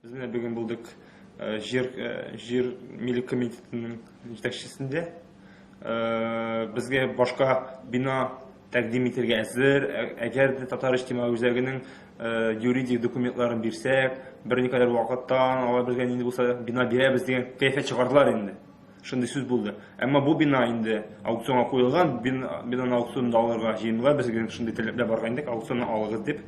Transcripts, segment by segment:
Без менә бүген булдык җир милек комитетының җитәкчесендә. Безгә башка бина тәкъдим итәргә әзер. Әгәр дә Татар иҗтимагый үзәгенең юридик документларын бирсәк, берникадәр вакыттан алар безгә нинди булса бина бирәбез дигән кыяфәт чыгардылар инде. Шундый сүз булды. Әмма бу бина инде аукционга куелган, бинаны аукционда алырга җыендылар. Безгә шундый таләпләр барган идек, аукционнан алыгыз дип.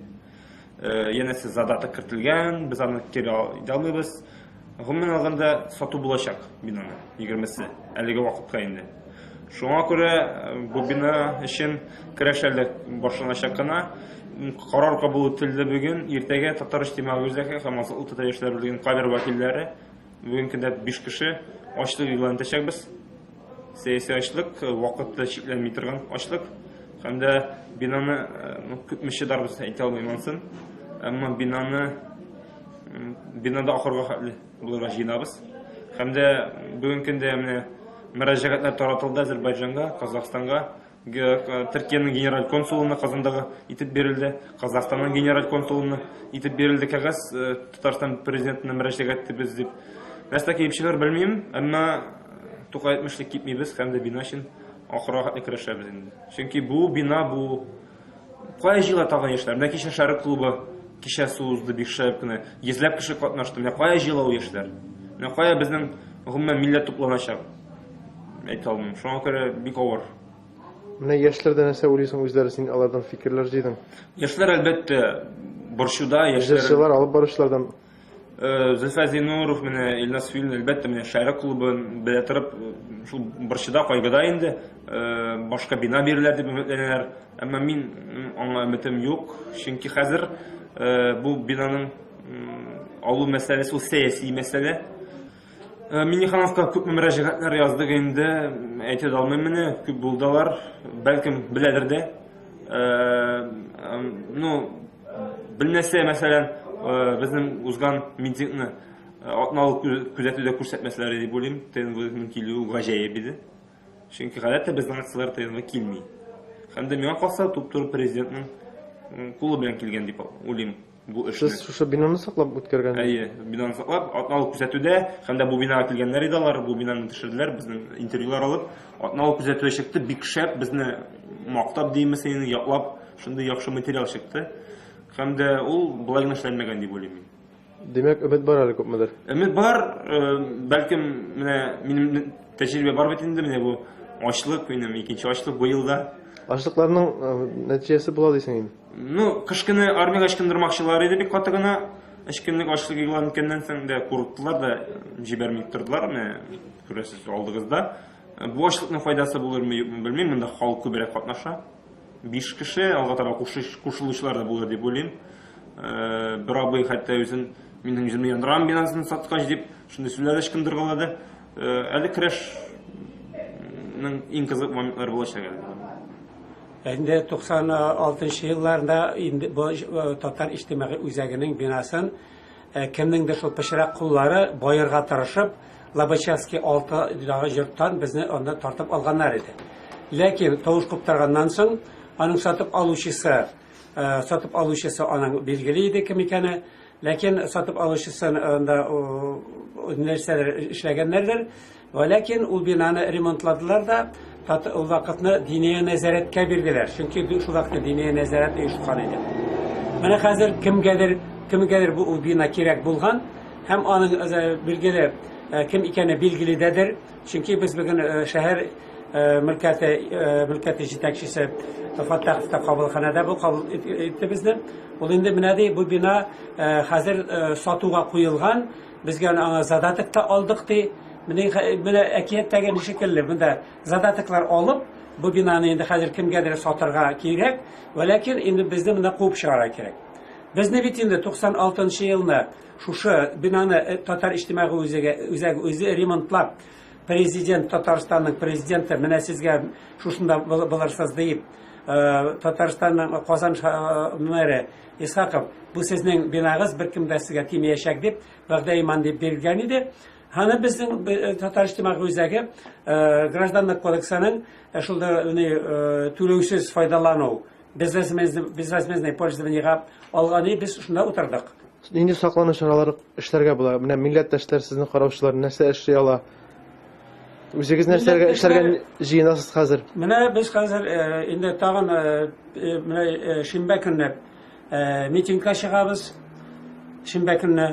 Янәсе задаток кертелгән, без аны кире итә алмыйбыз. Гомумән алганда сату булачак бинаны, 20-се, әлеге вакытка инде. Шуңа күрә бу бина өчен көрәш әле башланачак кына. Карар кабул ителде бүген. Иртәгә Татар иҗтимагый үзәге һәм Азатлык татар яшьләр берлегенең кайбер вәкилләре, бүгенге көндә 5 кеше, ачлык игълан итәчәкбез. Сәяси ачлык, вакыты чикләнми торган ачлык. Һәм дә бинаны, ну, күпме чыдарбыз әйтә алмыйм ансын. Әмма бинаны бинада ахырга хәтле булырга җыенабыз. Һәм дә бүгенге көндә менә мөрәҗәгатьләр таратылды Азербайҗанга, Казахстанга, Төркиянең генераль консулына Казандагы итеп бирелде, Казахстанның генераль консулына итеп бирелде кәгазь, Татарстан президентына мөрәҗәгать итебез дип. Нәрсә килеп чыгар белмим, әмма Тукай әйтмешли китмибез һәм дә бина өчен ахырга хәтле көрәшәбез инде. Чөнки бу бина бу кая җыела тагын яшьләр? Менә кичә Шәрык клубы кичәсе узды бик шәп кенә. Йөзләп кеше катнашты. Менә кая җыела ул яшьләр? Менә кая безнең гомумән милләт тупланачак? Әйтә алмыйм. Шуңа күрә бик авыр. Менә яшьләрдә нәрсә уйлыйсың үзләре, син алардан фикерләр җыйдың. Яшьләр әлбәттә борчуда, яшьләр. Җырчылар, алып баручылардан. Зөлфә Зинуров, менә Илназ Филин, әлбәттә, менә Шәрык клубын белә торып, шул борчуда, кайгыда инде, башка бина бирелер дип өметләнәләр. Әмма мин аңа өметем юк, чөнки хәзер бу бинаның алу мәсьәләсе ул сәяси мәсьәлә. Миннихановка күпме мөрәҗәгатьләр яздык инде, әйтә дә алмыйм менә, күп булды алар, бәлкем беләдер дә. Ну, белмәсә, мәсәлән, безнең узган митингны атналык күзәтүдә күрсәтмәсләр дип уйлыйм, ТНВның килүе гаҗәеп иде. Чөнки гадәттә безнең акцияләр ТНВ килми. Һәм дә миңа калса, туп-туры президентның кулы белән килгән дип уйлыйм. Бу эшне. Сез шушы бинаны саклап үткәргән? Әйе, бинаны саклап, атналык күзәтүдә, һәм дә бу бинага килгәннәр иде алар, бу бинаны төшерделәр, безнең интервьюлар алып, атналык күзәтүгә чыкты, бик шәп, безне мактап димме сине, яклап, шундый яхшы материал чыкты. Һәм дә ул болай гына эшләнмәгән дип уйлыйм мин. Димәк, өмет бар әле күпмедер? Өмет бар, бәлкем, менә минем тәҗрибә бар бит инде, менә бу ачлык, минем икенче ачлык бу елда. Ачлыкларның нәтиҗәсе була дисең инде? Ну, кыш көне армиягә ычкындырмакчылар иде бик каты гына. Өч көнлек ачлык игълан иткәннән соң да курыктылар да җибәрми тордылар. Менә күрәсез алдыгызда. Бу ачлыкның файдасы булырмы, юкмы белмим. Монда халык күбрәк катнаша. 5 кеше, алга таба кушылучылар да булыр дип уйлыйм. Бер абый хәтта үзен минем үземне яндырам бинасын саткач дип шундый сүзләр ычкындыргалады. Әле көрәшнең иң кызык моментлары булачак әле. Инде 96 елларда инде бу Татар иҗтимагый үзәгенең бинасын кемнеңдер шул пычрак куллары баерга тырышып, Лобачевский 6 дагы йорттан безне анда тартып алганнар иде. Ләкин тавыш куптарганнан соң аның сатып алучысы, сатып алучысы аның билгеле иде кем икәне, ләкин сатып алучысын анда нәрсәләр эшләгәннәрдер. Вәләкин ул бинаны ремонтладылар да, ул вакытны диния нәзарәткә бирделәр. Чөнки шул вакытта диния нәзарәт оешкан иде. Менә хәзер кемгәдер, кемгәдер бу ул бина кирәк булган һәм аның билгеле кем икәне билгеледәдер. Чөнки без бүген шәһәр мөлкәте мөлкәте җитәкчесе Фаттахов та кабулханәдә бу кабул итте безне. Ул инде менә ди бу бина хәзер сатуга куелган. Безгә аңа задаток та алдык ди. Менә менә әкияттәге шикелле монда задатоклар алып, бу бинаны инде хәзер кемгәдер сатырга кирәк, вәләкин инде безне монда куып чыгарга кирәк. Безне бит инде 96 елны шушы бинаны Татар иҗтимагый үзәге үзәге үзе ремонтлап, президент Татарстанның президенты менә сезгә шушында булырсыз диеп, Татарстанның Казан мэры Исхаков, бу сезнең бинагыз, беркем дә сезгә тимәячәк дип, вәгъдә иман дип биргән иде. Һәм безнең Татар иҗтимагый үзәге гражданлык кодексының шул түләүсез файдалану, безвозмездное пользованиега алган, без шунда утырдык. Нинди саклану чаралары эшләргә була? Менә милләттәшләр, сезне караучылар нәрсә эшли ала? Үзегез нәрсәгә эшләргә җыенасыз хәзер? Менә без хәзер инде тагын менә шимбә көнне митингка чыгабыз. Шимбә көнне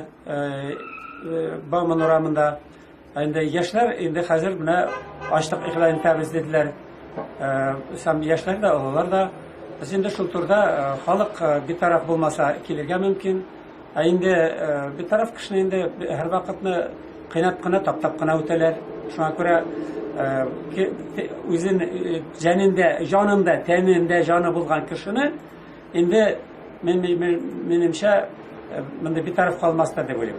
Бауман урамында. Инде яшьләр инде хәзер менә ачлык игълан итәбез диделәр. Сам яшьләр дә, олылар да. Без инде шул турыда халык битараф булмаса килергә мөмкин. Ә инде битараф кешене инде һәрвакытны кыйнап кына, таптап кына үтәләр. Шуңа күрә үзен җәнендә, җанында, тәнендә җаны булган кешене инде минемчә монда битараф калмастыр дип уйлыйм.